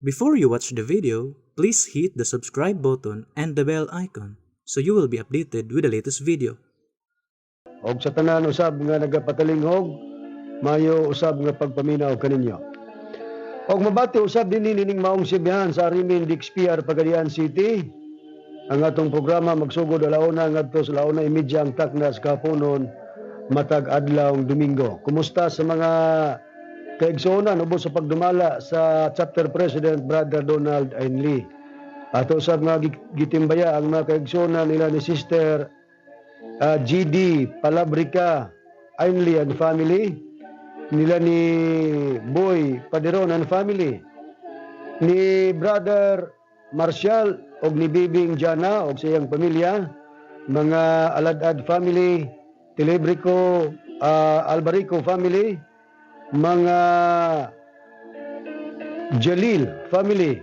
Before you watch the video, please hit the subscribe button and the bell icon so you will be updated with the latest video. Og sa tanan usab nga nagapatalingog, mayo usab nga pagpaminaw kaninyo. Og mabati usab dinhi nining maong sibihan sa Arimin DXPR, Pagadian City. Ang atong programa magsugod 1:00 ngadto sa 1:30 ang takna sa kahaponon matag adlaw Domingo. Kumusta sa mga kaigsuonan ubos sa pagdumala sa Chapter President Brother Donald Ainley? Ato usab nga gitimbaya ang mga kaigsuonan nila ni Sister GD Palabrica Ainley and family, nila ni Boy Paderon and family, ni Brother Marcial og ni Bibing Jana og sa iyang pamilya, mga Aladad family, Telebrico Albarico family, mga Jalil family,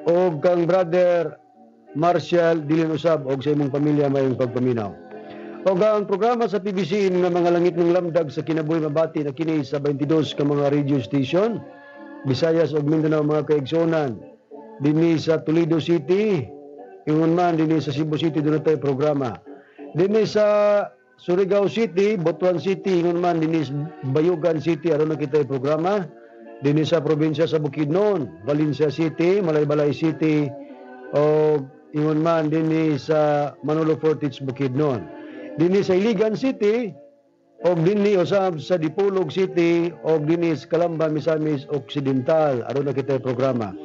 og kang Brother Marcial Dilin usab og sa imong pamilya, mayong pagpaminaw. Og ang programa sa PBC nga mga langit ng lamdag sa kinabuhi mabati na kini sa 22 ka mga radio station, Visayas ug Mindanao, mga kaigsuonan. Dinhi sa Toledo City, ingon man dinhi sa Cebu City duna tay programa. Dinhi sa Surigao City, Butuan City, ingon man dinhi sa Bayugan City aduna kitay programa. Dinhi sa probinsya sa Bukidnon, Valencia City, Malaybalay City, o ingon man dinhi sa Manolo Fortich, Bukidnon. Dinhi sa Iligan City, og dinhi usab sa Dipolog City, og dinhi sa Calamba, Misamis Occidental, aduna kitay programa.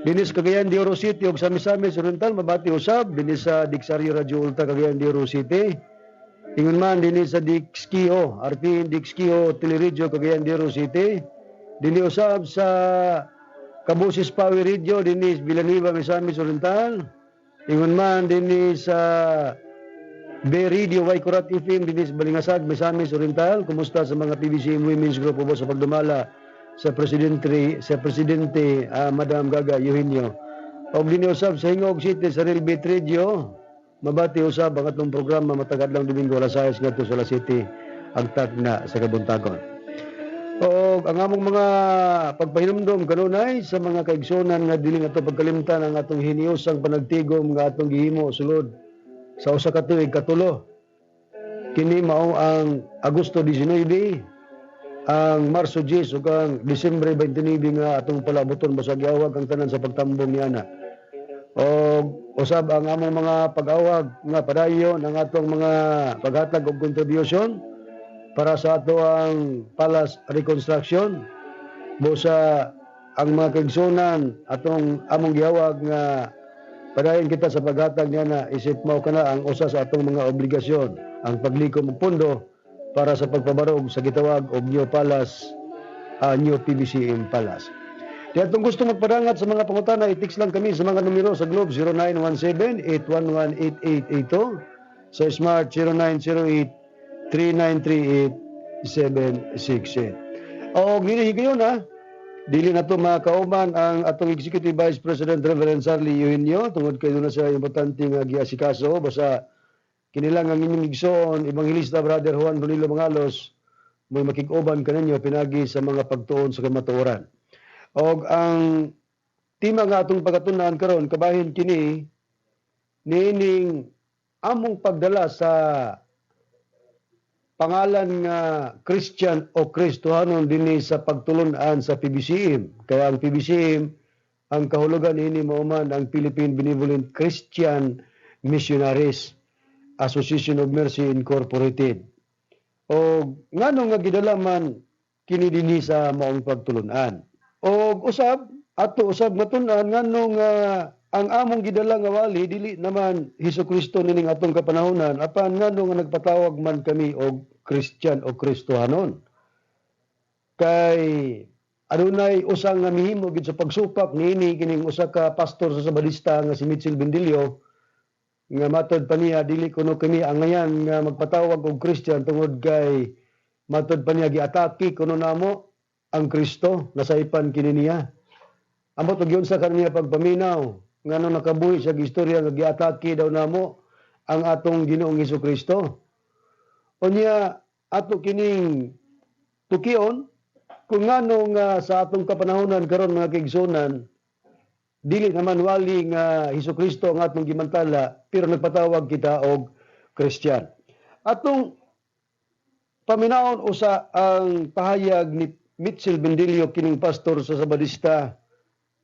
Dinhi sa Cagayan de Oro City ug sa Misamis Oriental mabati usab dinhi sa Dixario Radio Ultra, Cagayan de Oro City. Ingon man dinhi sa Dixkio, RP Dixkio Teleradyo, Cagayan de Oro City. Dinhi usab sa Kabusis Power Radio dinhi sa Villanueva, Misamis Oriental. Ingon man dinhi sa B Radio Waikurat FM dinhi sa Balingasag, Misamis Oriental. Kumusta sa mga PBC Women's Group ubos sa pagdumala sa presidente Madam Gaga Eugenio. Og dinhi usab sa Gingoog City sa Real Beat Radio. Mabati usab ang atong programa matag adlaw Domingo alas 6 ngadto sa alas 7 ang tagna sa kabuntagon. Og ang among mga pagpahinumdom kanunay sa mga kaigsuonan nga dili nga pagkalimtan ang atong hiniusang panagtigom nga atong gihimo sulod sa usa ka tuig katulo. Kini mao ang Agosto 19, ang Marso 10 ug ang Disyembre 29 nga atong palabuton basag giawag ang tanan sa pagtambong niana. Og usab ang among mga pag-awag nga padayon ang atong mga paghatag og contribution para sa ato ang palace reconstruction. Busa ang mga kaigsuonan atong among giawag nga padayon kita sa paghatag niya na isip mao kana ang usa sa atong mga obligasyon, ang paglikom og pondo para sa pagpabarog sa gitawag og New Palace, New PBCM Palace. Di atong gusto magpadangat sa mga pangutana, i-text lang kami sa mga numero sa Globe 0917-811-8882, sa Smart 0908-3938-768. O ginihigayon ha, dili na to makauban ang atong Executive Vice President Reverend Sarli Eugenio tungod kay duna siya importante nga giasikaso. Basta kinilang ang inyong igsoon, Evangelista Brother Juan Bonillo Mangalos, mo'y makig-uban kaninyo pinagi sa mga pagtuon sa kamatuoran. Og ang tema nga atong pagatunan karon kabahin kini niining among pagdala sa pangalan nga Christian o Kristohanon dinhi sa pagtulun-an sa PBCM. Kaya ang PBCM, ang kahulugan ini mao man ang Philippine Benevolent Christian Missionaries Association of Mercy Incorporated. O ngano nga gidala man kini dinhi sa maong pagtulun-an? O usab ato usab matun-an ngano nga ang among gidala nga wali dili naman Hesus Kristo nining atong kapanahonan, apan ngano nga nagpatawag man kami og Christian o Kristohanon? Kay adunay usang nga mihimo gid sa pagsupak niini kining usa ka pastor sa Sabadista nga si Mitchell Bendilio, nga matod pa niya dili kuno kami angayan nga magpatawag og Christian tungod kay matod pa niya giatake kuno namo ang Kristo, nasaypan kini niya. Amot og yun sa kaniya pagpaminaw ngano nakabuhi siya istorya nga giatake daw namo ang atong Ginoong Hesus Kristo. Unya ato kining tukion kung ngano nga sa atong kapanahonan karon, mga kaigsuonan. Dili naman wali nga Hesus Kristo ang atong gimantala, pero nagpatawag kita og Christian. Atong paminawon usa ang pahayag ni Mitchell Bendillo, kining pastor sa Sabadista,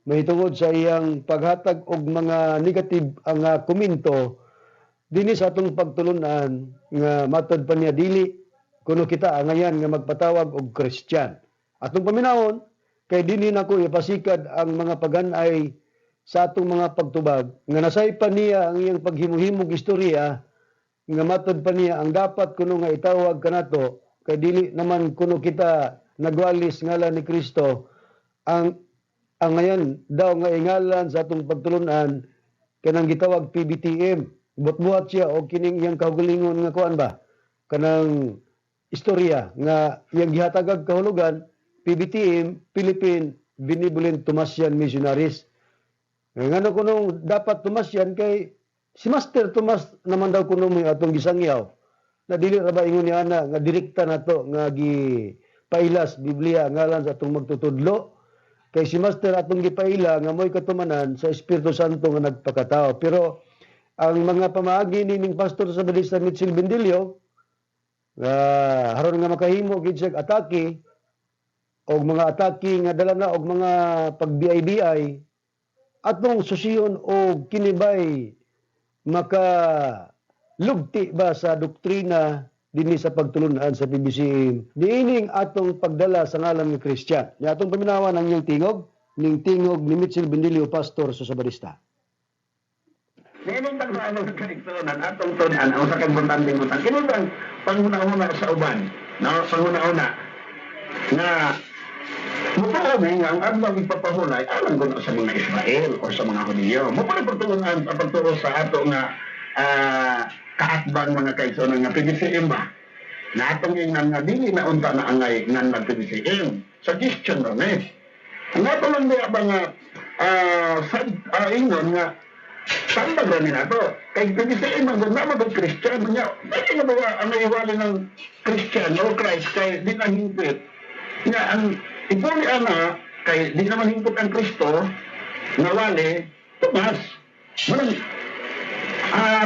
mahitungod sa iyang paghatag og mga negative ang komento dinhi sa atong pagtulunan, nga matod pa niya dili kuno kita angayan nga magpatawag og Christian. Atong paminawon kay dinhi nako ipasikad ang mga paganay sa atong mga pagtubag nga nasaypan niya ang iyang paghimuhimog istorya, nga matod pa niya ang dapat kuno nga itawag kanato kay dili naman kuno kita nagwalis ngalan ni Kristo. Ang ngayon daw nga ingalan sa atong pagtulunan kanang gitawag PBTM. Buhat-buhat siya og kining iyang kaugalingon nga kuan ba, kanang istorya nga iyang gihatagag kahulugan PBTM, Philippine Benevolent Thomasian Missionaries. Ngano kunong dapat Thomasian kay si Master Tomas naman daw kuno mo atong gisangyaw, na dili ra ba ingon niya ana nga direkta nato nga gi pailas Biblia ngalan sa atong magtutudlo, kay si Master atong gipaila nga mo'y katumanan sa Espiritu Santo nga nagpakatao? Pero ang mga pamaagi ni ning pastor sa Badista Mitchell Bendillo nga haron nga makahimo gid siya atake og mga atake nga dala na og mga pag-BI-BI, atong susiyon og kinibay maka lugti ba sa doktrina dinhi sa pagtulunan sa PBCM niining atong pagdala sa ngalan ni Christian. Nya atong paminawan ang iyang tingog, ning tingog ni Mitchell Bendillo, pastor sa Sabadista. Niining tagsa mga kaigsuonan, atong tun-an ang usa ka importanteng butang. Kini bang panghuna-huna sa uban, no? Panghuna-huna nga mutuo mi nga ang adlaw ipapahunay alang kuno sa mga Israel or sa mga Hudiyo. Mo pa pagtuon ang pagtuo sa ato nga kaatbang, mga kaigsuonan, nga PBCM ba? Na atong ingnan nga dili na unta na angay ngan nag PBCM. Suggestion ra ni. Ang ato lang diya ba nga sa ingon nga tambag ra ni nato. Kay PBCM man gud na mag Christian nya. Dili nga ba ang iwali ng Christian o Christ kay di na hingpit. Nya ang ipuli ana kay di naman hingpit ang Kristo nga wali Tomas. Manang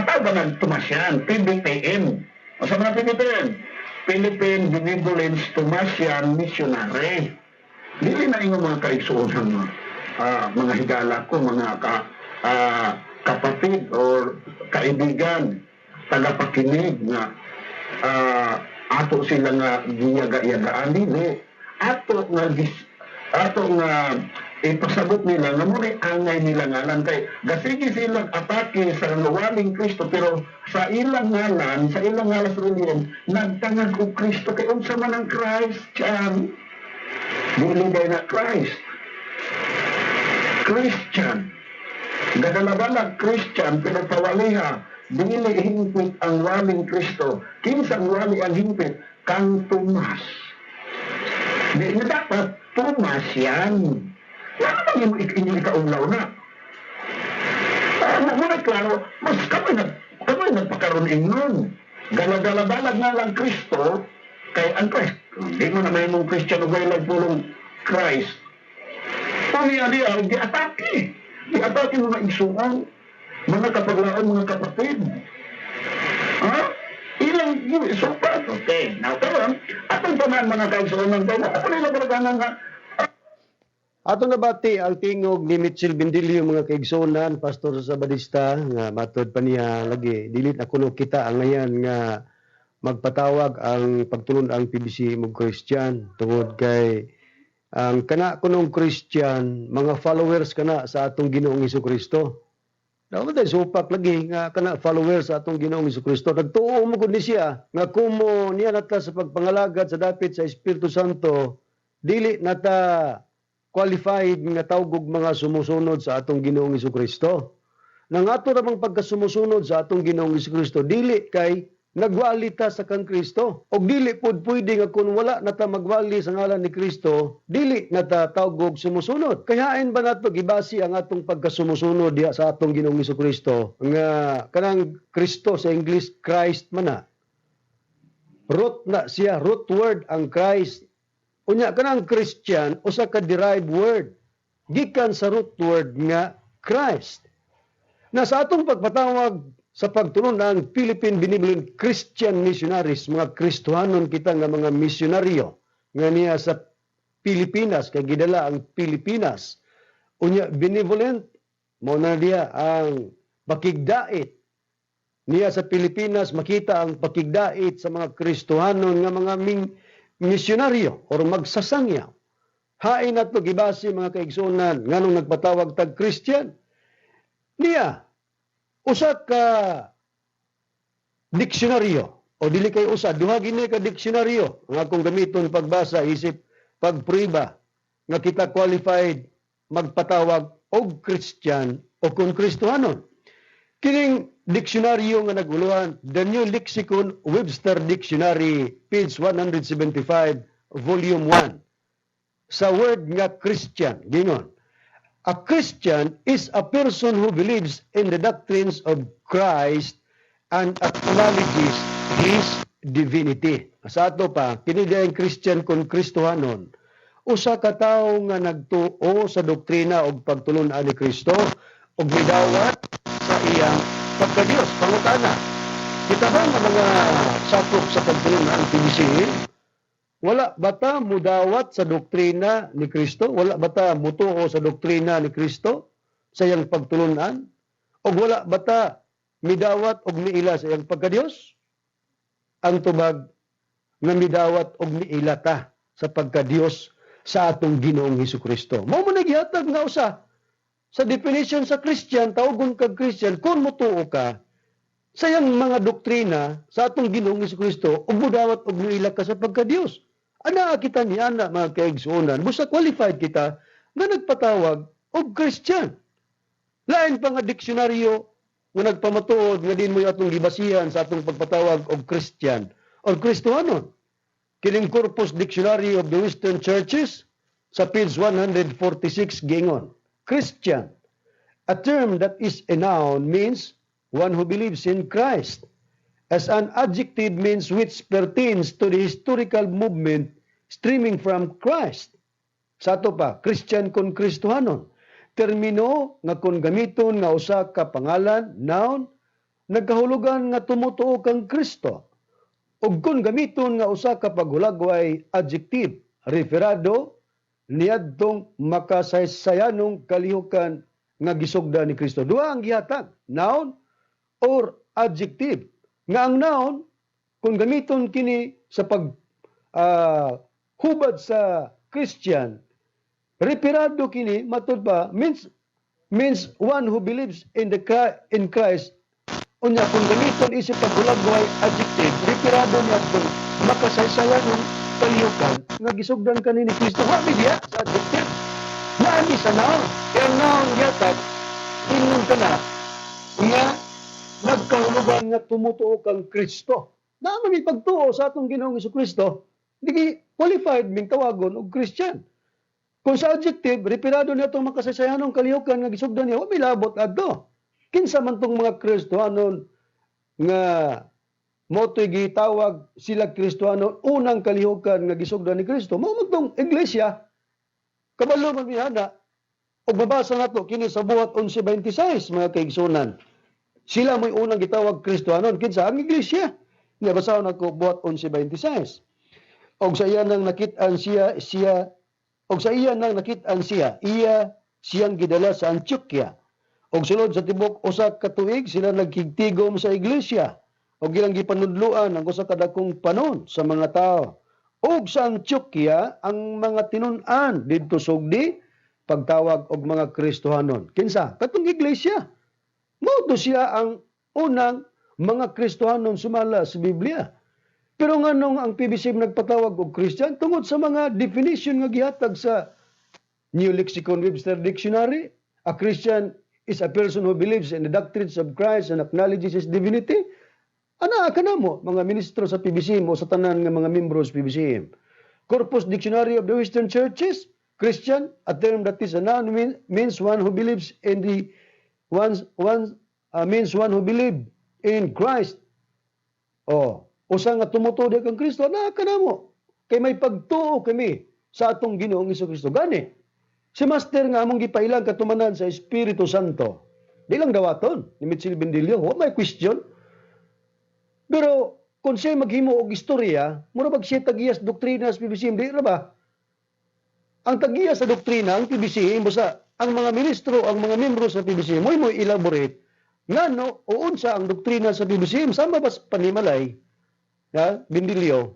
tawag ng Tomasian, PBTM. O sa mga PBTM? Philippine Benevolence Thomasian Missionary. Dili na ingon, mga kaigsuonan, mga higala ko, mga kapatid or kaibigan, tagapakinig nga ato sila nga giyaga-yagaan, dili. Ato nga ipasabot nila nga mo angay nila ngalan kay gasige silang atake sa waling Kristo, pero sa ilang ngalan, sa ilang ngalan sa relihiyon, nagtangag og Kristo, kay unsa man ang Christian? Dili day na Christ, Christian. Gadala-dala Christian, pero pawaliha dili hingpit ang waling Kristo. Kinsang wali ang hingpit? Kang Tomas. Di nga dapat Tomas yan. Wala bang inyong ikaulaw na? Mo na klaro, mas kami nagpakaroon ingon. Galagala-balag nga lang Kristo, kay ang Christ, hindi mo na may mong Christian o lang pulong Christ. Unya diya, giatake. Giatake mga igsuon, mga kapaglaon, mga kapatid. Ha? Ilang supat. Okay. Now, karon, atong tanan, mga kaigsuonan tayo, ako nila talaga nga. Ato nabati ang tingog ni Mitchell Bendillo, mga kaigsuonan, pastor sa Sabadista, nga matod pa niya lagi dili na kuno kita angayan nga magpatawag ang pagtulon ang PBC mo Christian, tungod kay ang kana kunong Christian, mga followers kana sa atong Ginoong Kristo. Dapat ay supak lagi nga kana followers sa atong Ginoong Kristo. Nagtuo mo gud ni siya nga kumo niya nata sa pagpangalagad sa dapit sa Espiritu Santo, dili nata qualified nga tawgog mga sumusunod sa atong Ginoong Kristo. Nang ato ramang pagkasumusunod sa atong Ginoong Kristo, dili kay nagwali ta sa kang Kristo. Og dili pod pwede nga kung wala na ta magwali sa ngalan ni Kristo, dili na ta tawgog sumusunod. Kayain ba nato gibasi ang atong pagkasumusunod diha sa atong Ginoong Kristo nga kanang Kristo, sa English Christ man na. Root na siya, root word ang Christ. Unya kanang Christian usa ka derived word gikan sa root word nga Christ. Na sa atong pagpatawag sa pagtulunan, Philippine Benevolent Christian Missionaries, mga Kristohanon kita nga mga misyonaryo nga niya sa Pilipinas, kay gidala ang Pilipinas. Unya, benevolent mao na diya ang pakigdait niya sa Pilipinas. Makita ang pakigdait sa mga Kristohanon nga mga misyonaryo or magsasangyaw. Hain nato gibase, mga kaigsuonan, nganong nagpatawag tag Christian. Niya usa ka diksyonaryo o dili kay usa, duha gini ka diksyonaryo ang akong gamiton pagbasa isip pagprueba nga kita qualified magpatawag og Christian o kung Kristohanon. Kining diksyonaryo nga naguluhan, The New Lexicon Webster Dictionary, page 175, volume 1. Sa word nga Christian, gingon, "A Christian is a person who believes in the doctrines of Christ and acknowledges His divinity." Sa ato pa, kini ang Christian kung Kristohanon, usa ka tawo nga nagtuo sa doktrina og pagtulun-an ni Kristo ug midawat sa iyang pagkadiyos. Pangutana, kita ba nga mga sakop sa pagtulun-an PBCM, wala ba ta mudawat sa doktrina ni Kristo? Wala ba ta mutuo sa doktrina ni Kristo sa iyang pagtulunan? O wala ba ta midawat og miila sa iyang pagkadiyos? Ang tubag nga midawat og miila ta sa pagkadiyos sa atong Ginoong Hesus Kristo. Mao man gihatag nga usa sa definition sa Christian. Tawgon kag Christian kung mutuo ka sa iyang mga doktrina sa atong Ginoong Hesus Kristo ug mudawat og miila ka sa pagkadiyos. Ana kita ni ana, mga kaigsuonan, busa qualified kita nga nagpatawag og Christian. Lain pa nga diksyonaryo nga nagpamatuod nga din mo atong gibasihan sa atong pagpatawag og Christian or Kristohanon. Kining Corpus Dictionary of the Western Churches sa page 146 gingon, "Christian, a term that is a noun, means one who believes in Christ. As an adjective, means which pertains to the historical movement streaming from Christ." Sa ato pa, Christian kon Kristohanon. Termino nga kung gamiton nga usa ka pangalan, noun, nagkahulugan nga tumutuo kang Kristo. Ug kung gamiton nga usa ka paghulagway, adjective, referado niadtong makasaysayanong kalihukan nga gisugda ni Kristo. Duha ang gihatag, noun or adjective. Nga ang noun, kung gamiton kini sa pag hubad sa Christian, referado kini matud pa means one who believes in Christ. Unya kung gamiton isip paghulagway, adjective, referado niya kung makasaysayanong kalihukan nga gisugdan kani ni Kristo. Wa mi diya sa adjective. Naani sa noun. Kaya ang noun gihatag, ingon ka na nga nagkahulugan nga tumutuo kang Kristo. Na may pagtuo sa atong Ginoong Kristo, di qualified ming tawagon og Christian. Kung sa adjective, referado niya itong makasaysayanong kalihukan nga gisugdan niya, wa may labot adto. Kinsa man tong mga Kristohanon nga moto'y gitawag sila Kristohano, unang kalihukan nga gisugdan ni Kristo, mao man tong iglesia. Kabalo man mihana. Ug mabasa nato kini sa Buhat 11:26, mga kaigsunan. Sila mo'y unang gitawag Kristohanon. Kinsa? Ang iglesia. Nga basahon ako Buhat 11:26. Og sa iya nang nakit-an siya, iya siyang gidala sa Antioquia. Og sulod sa tibok usa ka tuig sila nagkigtigom sa iglesia og ilang gipanudloan ang usa ka dakong panon sa mga tao. Og sa Antioquia ang mga tinun-an didto sugdi pagtawag og mga Kristohanon. Kinsa? Katong iglesia. Mao to siya ang unang mga Kristohanon sumala sa Biblia. Pero nganong ang PBC nagpatawag og Christian? Tungod sa mga definition nga gihatag sa New Lexicon Webster Dictionary, a Christian is a person who believes in the doctrines of Christ and acknowledges His divinity. Ana ka na mo, mga ministro sa PBC mo, sa tanan nga mga membro sa PBCM. Corpus Dictionary of the Western Churches, Christian, a term that is a noun, means one who believes in the one, one means one who believe in Christ. Oh, usa nga tumutuo kang Kristo, ana ka na mo. Kay may pagtuo kami sa atong Ginoong Kristo. Gani, Si Master nga among gipailang katumanan sa Espiritu Santo, di lang dawaton ni Mitchell Bendillo, wa may question. Pero kung siya maghimo og istorya, mura bag siya tagiyas doktrina sa PBCM, di ra ba? Ang tagiya sa doktrina, ang PBCM, basta ang mga ministro, ang mga membro sa PBCM, mo'y mo elaborate ngano o unsa ang doktrina sa PBCM, sama ba sa panimalay, ha, Bendillo?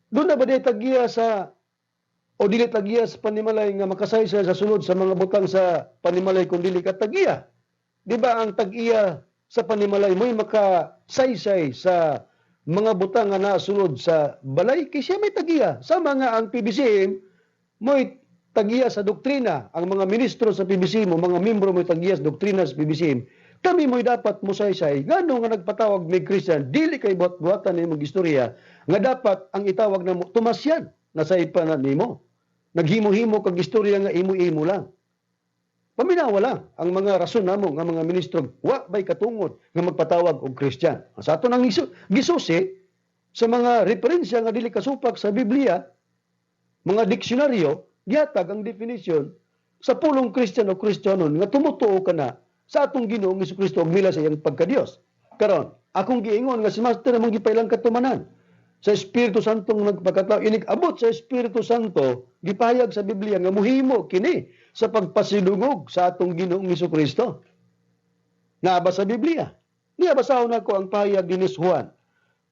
Doon na ba di tagiya sa o dili tagiya sa panimalay nga makasaysay sa sulod sa mga butang sa panimalay kung dili ka tagiya? Di ba ang tag-iya sa panimalay mo'y makasaysay sa mga butang nga nasulod sa balay kay siya may tagiya? Sama nga ang PBCM mo'y tagiya sa doktrina, ang mga ministro sa PBCM o mga membro mo'y tagiya sa doktrina sa PBCM. Kami mo'y dapat musaysay ngano nga nagpatawag may Christian, dili kay buhat-buhatan nimong istorya nga dapat ang itawag namo Tomasian na sa ipa na nimo. Naghimo-himo kag istorya nga imo-imo lang. Paminawa lang ang mga rason namo nga mga ministro, wa bay katungod nga magpatawag og Christian. Sa ato nang gisusi sa mga referensya nga dili kasupak sa Biblia, mga diksyonaryo, gihatag ang definition sa pulong Christian o Kristiyanon nga tumutuo ka na sa atong Ginoong Kristo ug mila sa iyang pagkadiyos. Karon, akong giingon nga si Master among gipailang katumanan sa Espiritu Santo nga nagpakatao, inig-abot sa Espiritu Santo, gipahayag sa Biblia nga muhimo kini sa pagpasidungog sa atong Ginoong Kristo. Naa ba sa Biblia? Niya basahon nako ang pahayag ni Juan.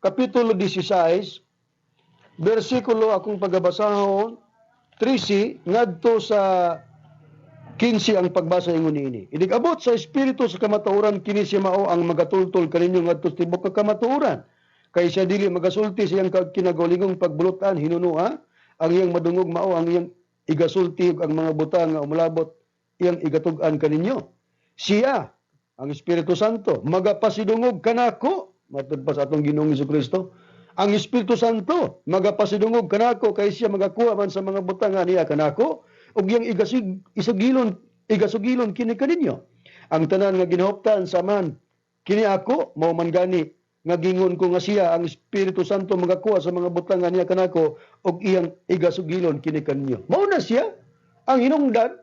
Kapitulo 16, bersikulo akong pagabasahon 13 ngadto sa 15 ang pagbasa, ingon niini. Inig-abot sa Espiritu sa kamatuoran, kini siya mao ang magatultol kaninyo ngadto sa tibuok ka kamatuoran. Kay siya dili magasulti sa iyang kinagulingong pagbulutan, hinunua ang iyang madungog mao ang iyang igasulti ug ang mga butang nga umulabot iyang igatug-an kaninyo. Siya, ang Espiritu Santo, magapasidungog kanako, matud pa sa atong Ginoong Kristo. Ang Espiritu Santo magapasidungog kanako kay siya magakuha man sa mga butang nga niya kanako ug iyang igasugilon igasugilon kini kaninyo. Ang tanan nga ginahuptan sa Amahan kini ako, mao man gani nga gingon ko nga siya ang Espiritu Santo magakuha sa mga butang nga niya kanako ug iyang igasugilon kini kaninyo. Mao na siya ang hinungdan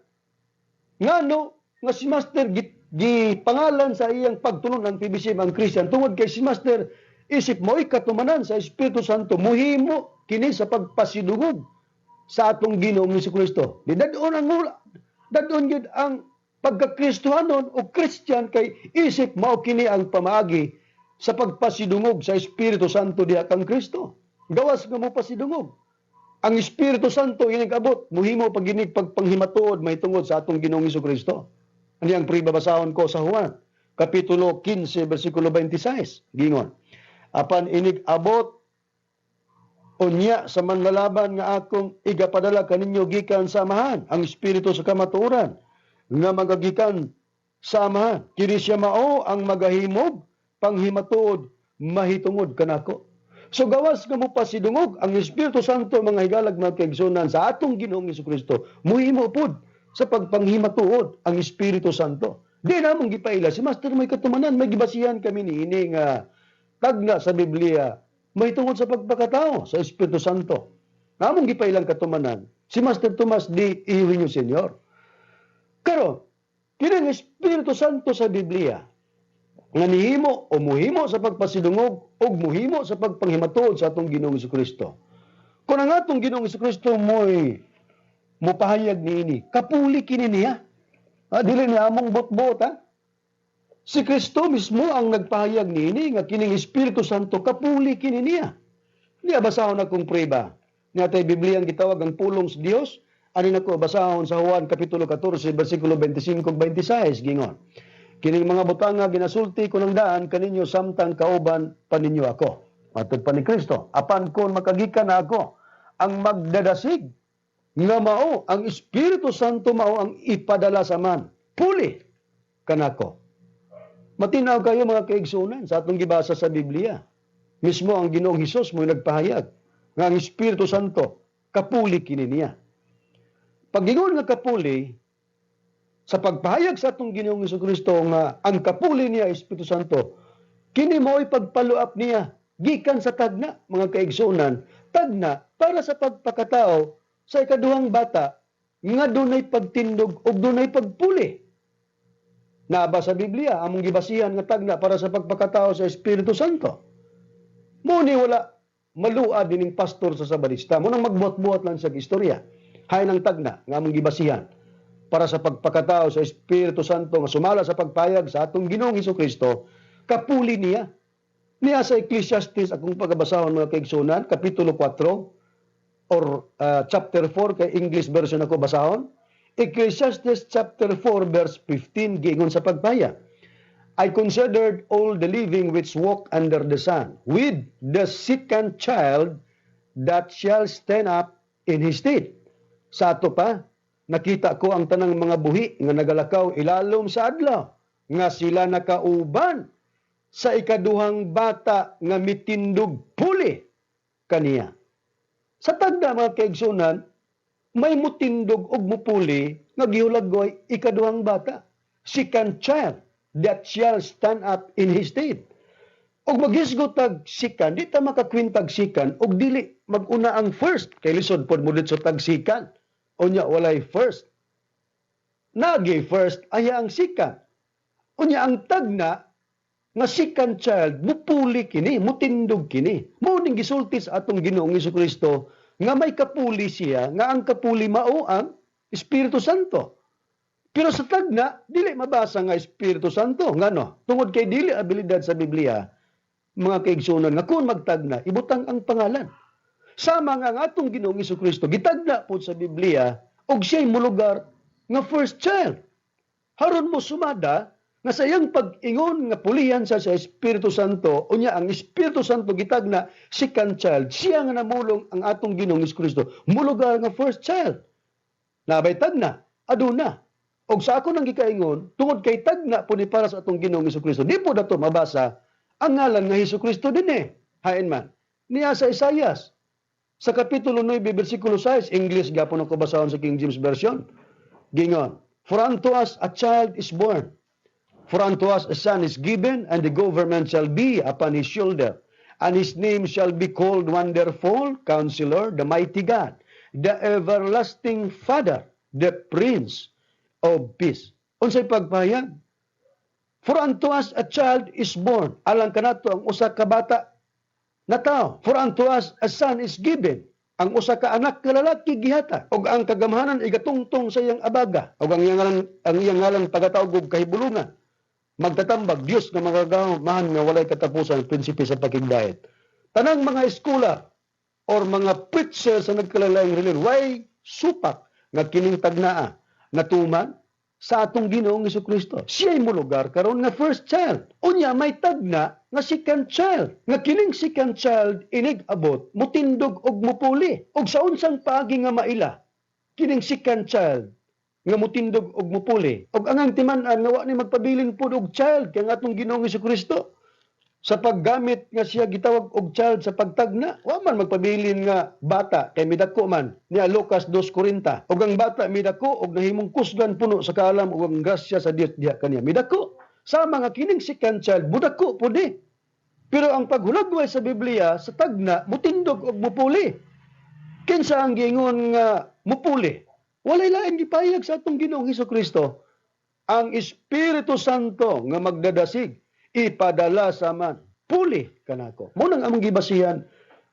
ngano nga si Master gipangalan sa iyang pagtulon ng PBCM ang Christian, tungod kay si Master isip mo'y katumanan sa Espiritu Santo, muhimo kini sa pagpasidungog sa atong Ginoong Kristo. Di dadon ang dadon gyud ang pagkakristohanon o Christian kay isip mao kini ang pamaagi sa pagpasidungog sa Espiritu Santo diha kang Kristo. Gawas nga mo pasidungog. Ang Espiritu Santo inig abot, muhimo paginig pagpanghimatuod mahitungod sa atong Ginoong Kristo. Ani ang pribabasahon ko sa Juan, Kapitulo 15, versikulo 26. Gingon: "Apan inig abot unya sa manlalaban nga akong igapadala kaninyo gikan sa Amahan, ang Espiritu sa kamatuoran nga magagikan sa Amahan. Kini siya mao ang magahimog panghimatuod mahitungod kanako." So gawas nga mo pasidungog ang Espiritu Santo, mga higalag, mga kaigsunan, sa atong Ginoong Kristo, muhimo pud sa pagpanghimatuod ang Espiritu Santo. Di namong gipaila si Master may katumanan, may gibasihan kami niini nga tagna sa Biblia mahitungod sa pagpakatao sa Espiritu Santo. Among gipailang katumanan si Master Tomas D. Eugenio Senior. Pero kini ang Espiritu Santo sa Biblia nga nihimo o muhimo sa pagpasidungog o muhimo sa pagpanghimatuod sa atong Ginoong Kristo. Kung ang atong Ginoong Kristo mo'y mupahayag niini, kapuli kini niya. Ah, dili ni among bot-bot ha. Si Kristo mismo ang nagpahayag niini nga kining Espiritu Santo kapuli kini niya. Niya basahon akong prueba. Niya tay Biblia ang gitawag ang pulong sa Dios. Ani nako basahon sa Juan kapitulo 14 bersikulo 25 ug 26, gingon: "Kining mga butanga ginasulti ko ng daan kaninyo samtang kauban pa ninyo ako." Matod pa ni Kristo, "Apan kon makagikan na ako, ang magdadasig nga mao ang Espiritu Santo mao ang ipadala sa Amahan, puli kanako." Matinaw kayo, mga kaigsunan, sa atong gibasa sa Biblia. Mismo ang Ginoong Hesus mo nagpahayag nga ang Espiritu Santo kapuli kini niya. Pag-ingon nga kapuli, sa pagpahayag sa atong Ginoong Kristo nga ang kapuli niya Espiritu Santo, kini mo'y pagfollow up niya gikan sa tagna, mga kaigsunan, tagna para sa pagpakatao sa ikaduhang bata nga dunay pagtindog ug dunay pagpuli. Naa ba sa Biblia among gibasihan nga tagna para sa pagpakatao sa Espiritu Santo? Mao ni wala maluad dining pastor sa Sabadista. Mao nang magbuhat-buhat lang sa istorya. Hain ang tagna nga among gibasihan para sa pagpakatao sa Espiritu Santo nga sumala sa pagpayag sa atong Ginoong Kristo, kapuli niya. Niya sa Ecclesiastes akong pagabasahon, mga kaigsunan, kapitulo 4 or chapter 4 kay English version ako basahon. Ecclesiastes chapter 4 verse 15, giingon sa pagpayag, "I considered all the living which walk under the sun, with the second child that shall stand up in his stead." Sa ato pa, nakita ko ang tanang mga buhi nga nagalakaw ilalom sa adlaw, nga sila nakauban sa ikaduhang bata nga mitindog puli kaniya. Sa tagda, mga kaigsunan, may mutindog og mupuli nga gihulagway ikaduhang bata. Second child that shall stand up in his stead. Og maghisgot tag second, di ta makakwentag second og dili mag-una ang first kay lisod pod mo ditso tag second. Unya walay first. Nagi first ay ang second. Unya ang tagna nga second child mupuli kini, mutindog kini. Mao ning gisulti sa atong Ginoong Kristo nga may kapuli siya, nga ang kapuli mao ang Espiritu Santo. Pero sa tagna, dili mabasa nga Espiritu Santo. Ngano? Tungod kay dili abilidad sa Biblia, mga kaigsunan, nga kung magtagna, ibutang ang pangalan. Sama nga ang atong Ginoong Kristo gitagna po sa Biblia, og siya'y mulugar nga first child. Haron mo sumada nga sa iyang pag-ingon nga pulihan sa Espiritu Santo, unya ang Espiritu Santo gitagna second child, siya nga namulong ang atong Ginoong Kristo, mulugar nga first child. Nabay tagna, aduna. Og sa ako nang gikaingon, tungod kay tagna po ni para sa atong Ginoong Kristo, di po dato mabasa ang ngalan nga Hesus Kristo din eh. Hain man. Niya sa Isayas, sa Kapitulo 9, versikulo 6, English gapon ako basahon sa King James Version. Gingon, "For unto us a child is born, for unto us a son is given, and the government shall be upon his shoulder. And his name shall be called Wonderful, Counselor, the Mighty God, the Everlasting Father, the Prince of Peace." Unsay pagpahayag? For unto us a child is born. Alang kanato ang usa ka bata na tao. For unto us a son is given. Ang usa ka anak nga lalaki gihatag. Og ang kagamhanan igatungtong sa iyang abaga. Og ang iyang ngalan pagatawag og Kahibulungan, Magtatambag, Dios nga Makagagahom nga walay katapusan, Prinsipe sa Pakigdait. Tanang mga eskwela or mga preacher sa nagkalalaing relihiyon, way supak nga kining tagnaa natuman sa atong Ginoong Kristo. Siya'y mulugar karon nga first child. Unya may tagna nga second child. Nga kining second child inig abot, mutindog og mupuli. Og sa unsang paagi nga maila kining second child nga mutindog og mupuli? Og ang timan-an nga wa ni magpabilin pud og child kay ang atong Ginoong Kristo, sa paggamit nga siya gitawag og child sa pagtagna, wa man magpabilin nga bata kay midako man. Niya Lucas 2:40, og ang bata midako og nahimong kusgan, puno sa kaalam, ug ang grasya sa Dios diha kaniya. Midako sama nga kining second child budako pud eh. Pero ang paghulagway sa Biblia sa tagna, mutindog og mupuli. Kinsa ang giingon nga mupuli? Walay lain gipahayag sa atong Ginoong Kristo, ang Espiritu Santo nga magdadasig, ipadala sa man puli kanako. Mao nang among gibasihan,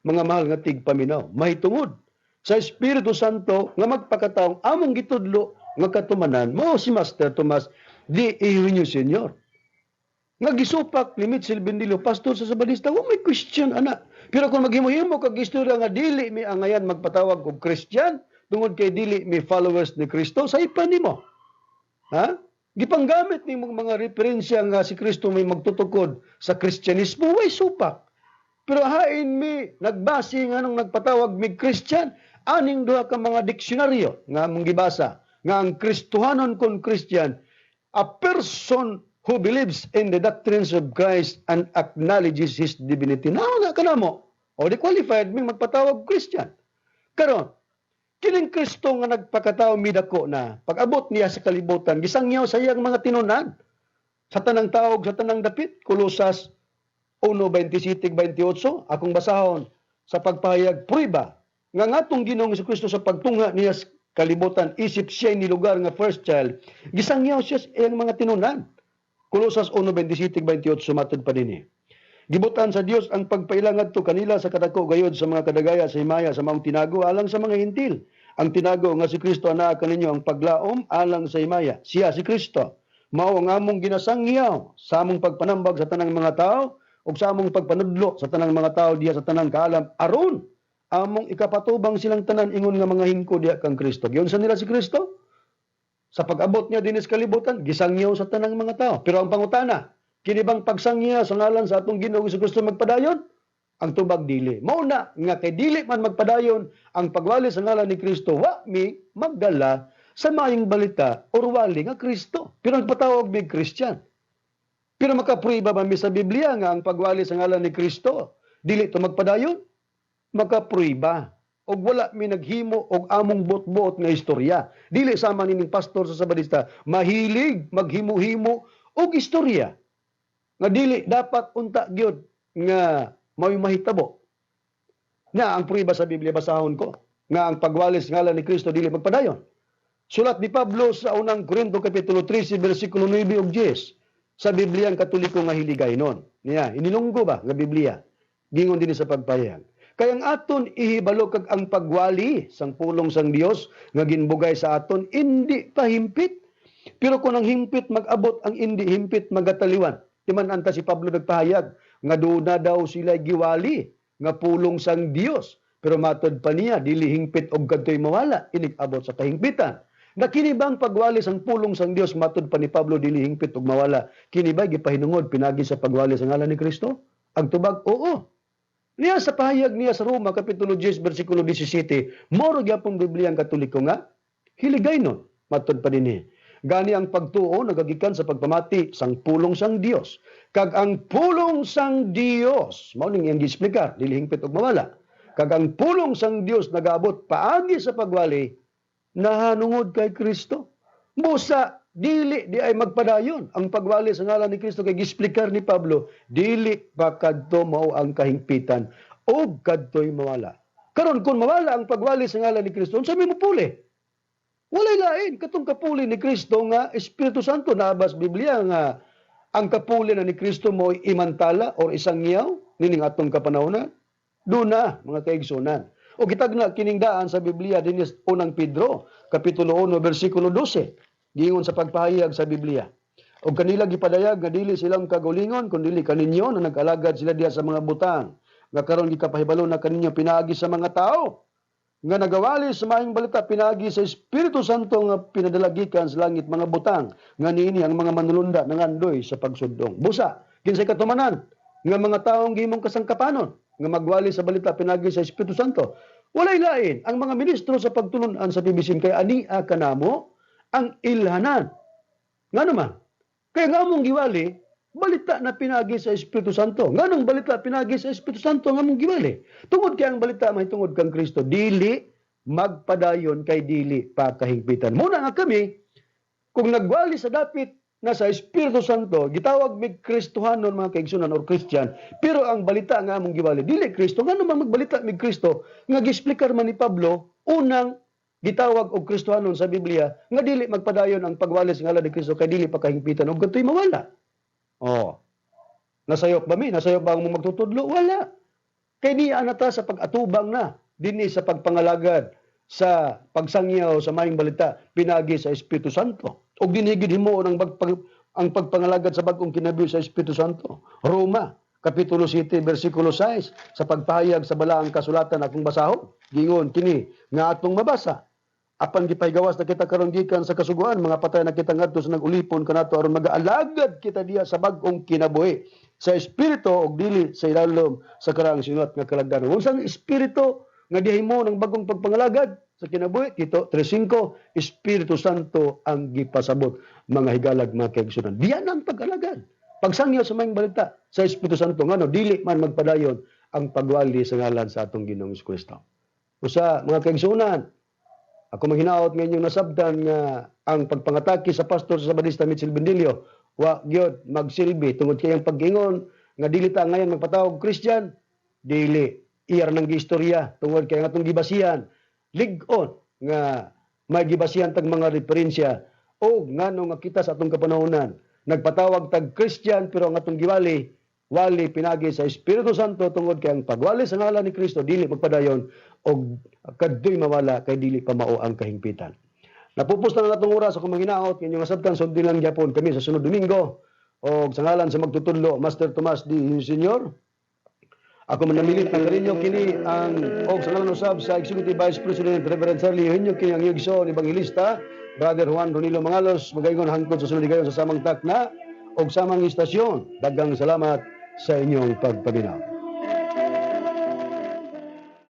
mga mahal nga tigpaminaw, mahitungod sa Espiritu Santo nga magpakataong among gitudlo nga katumanan mao si Master Tomas D. Eugenio Senior nga gisupak ni Mitchell Bendillo, pastor sa Sabadista. Wa may question ana. Pero kung maghimo-himo kag istorya nga dili mi angayan magpatawag og Christian tungod kay dili mi followers ni Kristo, sa ipa nimo. Ha? Gipanggamit nimo mga referensya nga si Kristo may magtutukod sa Kristyanismo, way supak. Pero hain mi nagbase nga nung nagpatawag mig Christian, aning duha ka mga diksyonaryo nga among gibasa nga ang Kristohanon kon Christian, a person who believes in the doctrines of Christ and acknowledges His divinity. Nao na kanamo. O di qualified mi magpatawag Christian. Karon, kining Kristo nga nagpakatao midako na, pag-abot niya sa kalibutan, gisangyaw sa iyang mga tinunan sa tanang taog, sa tanang dapit. Kolosas 1:27-28 akong basahon sa pagpahayag, prueba nga ngatong Ginoong Kristo sa pagtungha niya kalibutan isip siya ni lugar nga first child, gisangyaw siya sa iyang mga tinunan. Kolosas 1:27-28, matod pa dinhi. Gibutan sa Dios ang pagpaila ngadto kanila sa kadako gayod sa mga kadagaya sa himaya sa maong tinago alang sa mga Hentil. Ang tinago nga si Kristo anaa kaninyo, ang paglaom alang sa himaya. Siya si Kristo mao ang among ginasangyaw sa among pagpanambag sa tanang mga tao ug sa among pagpanudlo sa tanang mga tao diha sa tanang kaalam, aron among ikapatubang silang tanan ingon nga mga hingko diha kang Kristo. Giunsa nila si Kristo? Sa pag-abot niya dinhi sa kalibutan, gisangyaw sa tanang mga tao. Pero ang pangutana, kini bang pagsangya sa ngalan sa atong Ginoong Kristo magpadayon? Ang tubag, dili. Mao na nga kay dili man magpadayon ang pagwali sa ngalan ni Kristo, wa mi magdala sa maayong balita or wali nga Kristo. Pero nagpatawag mig Christian. Pero makapruiba ba mi sa Biblia nga ang pagwali sa ngalan ni Kristo dili to magpadayon? Makapruiba. Og wala mi naghimo og among buot-buot nga istorya. Dili sama nining pastor sa Sabadista, mahilig maghimo-himo og istorya nga dili dapat unta gyud nga mao'y mahitabo. Na ang pruiba sa Biblia, basahon ko nga ang pagwali sa ngalan ni Kristo dili magpadayon. Sulat ni Pablo sa Unang Korinto kapitulo 13 bersikulo 9 ug 10 sa Biblia ang Katoliko nga hiligaynon. Niya, inilonggo ba nga Biblia? Gingon dinhi sa pagpahayag. Kay ang aton ihibalo kag ang pagwali sang pulong sang Dios nga ginbugay sa aton indi pa himpit. Pero kung ang himpit mag-abot, ang indi himpit magataliwan. Timan anta si Pablo nagpahayag nga duna daw sila giwali nga pulong sang Dios. Pero matod pa niya, dili hingpit og kadtoy mawala inig abot sa kahingpitan. Na kini bang pagwali sang pulong sang Dios, matod pa ni Pablo, dili hingpit og mawala? Kini ba gipahinungod pinagi sa pagwali sa ngalan ni Kristo? Ang tubag, oo. Niya sa pahayag niya sa Roma kapitulo 10 bersikulo 17, moro gyapon Biblia ang Katoliko nga hiligaynon, matod pa dinhi. Gani ang pagtuo nagagikan sa pagpamati sang pulong sang Dios. Kag ang pulong sang Dios, mao ning iyang giexplikar, dili hingpit og mawala. Kag ang pulong sang Dios nagaabot paagi sa pagwali nahanungod kay Kristo. Busa dili di ay magpadayon ang pagwali sa ngalan ni Kristo kay giexplikar ni Pablo dili pa kadto mao ang kahingpitan og kadtoy mawala. Karon, kung mawala ang pagwali sa ngalan ni Kristo, unsa may mopuli? Walay lain katong kapuli ni Kristo nga Espiritu Santo. Naa ba sa Biblia nga ang kapuli na ni Kristo mo imantala or isangyaw nining atong kapanahonan? Duna, mga kaigsunan. O gitagna kining daan sa Biblia dinhi sa Unang Pedro kapitulo 1 bersikulo 12. Giingon sa pagpahayag sa Biblia. Og kanila gipadayag nga dili silang kagulingon kun dili kaninyo na nag-alagad sila diha sa mga butang nga karon gikapahibalo na kaninyo pinaagi sa mga tao nga nagawali sa maayong balita pinaagi sa Espiritu Santo nga pinadala gikan sa langit, mga butang nga niini ang mga manulunda nangandoy sa pagsundong. Busa, kinsay katumanan nga mga taong gihimong kasangkapanon nga magwali sa balita pinaagi sa Espiritu Santo? Walay lain ang mga ministro sa pagtulun-an sa PBCM, kay ania kanamo ang ilhanan. Nga naman, kaya nga among giwali, balita na pinagi sa Espiritu Santo. Nganong balita pinagi sa Espiritu Santo nga among giwali? Tungod kay ang balita mahitungod kang Kristo, dili magpadayon kay dili pa kahingpitan. Muna nga kami, kung nagwali sa dapit na sa Espiritu Santo, gitawag mig Kristohanon, mga kaigsunan, or Christian, pero ang balita nga among giwali, dili Kristo. Ngano man magbalita mig Kristo nga giexplikar man ni Pablo, unang gitawag og Kristohanon sa Biblia nga dili magpadayon ang pagwali sa ngalan ni Kristo kay dili pa kahingpitan og kadtoy mawala? Oh. Nasayop ba mi? Nasayop ba ang mong magtutudlo? Wala. Kay niya na ta sa pag-atubang na dinhi sa pagpangalagad sa pagsangyaw sa maayong balita pinagi sa Espiritu Santo. Og dinhi gid himuon ang pagpangalagad sa bag-ong kinabuhi sa Espiritu Santo. Roma kapitulo 7 bersikulo 6, sa pagpahayag sa balaang kasulatan akong basahon. Gingon kini nga atong mabasa. Apan gipahigawas na kita karon gikan sa kasuguan, mga patay na kita ngadto sa nag-ulipon kanato aron magaalagad kita diha sa bag-ong kinabuhi sa espiritu ug dili sa ilalom sa karaang sinulat nga kalagdanon. Unsang espiritu nga dihay mo ng bagong pagpangalagad sa kinabuhi? Tito 3:5, Espiritu Santo ang gipasabot, mga higalag, mga kaigsunan. Diyan ang pag-alagad. Pagsangyaw sa maayong balita sa Espiritu Santo, ngano dili man magpadayon ang pagwali sa ngalan sa atong Ginoong Kristo. Usa, mga kaigsunan, ako manghinaot nga inyong nasabtan nga ang pagpangatake sa pastor sa Sabadista Mitchell Bendilio wa gyud magsilbi tungod kay ang pag-ingon nga dili ta ngayon magpatawag Christian, dili iya ra nang giistorya tungod kay ang atong gibasihan lig-on nga May gibasihan tag mga referensya o ngano nga kita sa atong kapanahonan nagpatawag tag Christian, pero ang atong giwali wali pinagi sa Espiritu Santo, tungod kay ang pagwali sa ngalan ni Kristo dili magpadayon og kadtoy mawala kay dili pa mao ang kahingpitan. Napupos na ang atong oras. Akong manghinaot inyong masabtan, sundin lang gyapon kami sa sunod Domingo. Og sa ngalan sa magtutudlo, Master Tomas D. Senior, ako manamilit ng kaninyo kini ang og sa ngalan usab sa Executive Vice President Reverend Charlie Eugenio, kini ang iyong igsoon Evangelista Brother Juan Ronilo Mangalos, magaingon hangtod sa sunod higayon sa samang takna og samang istasyon. Daghang salamat sa inyong pagpaminaw.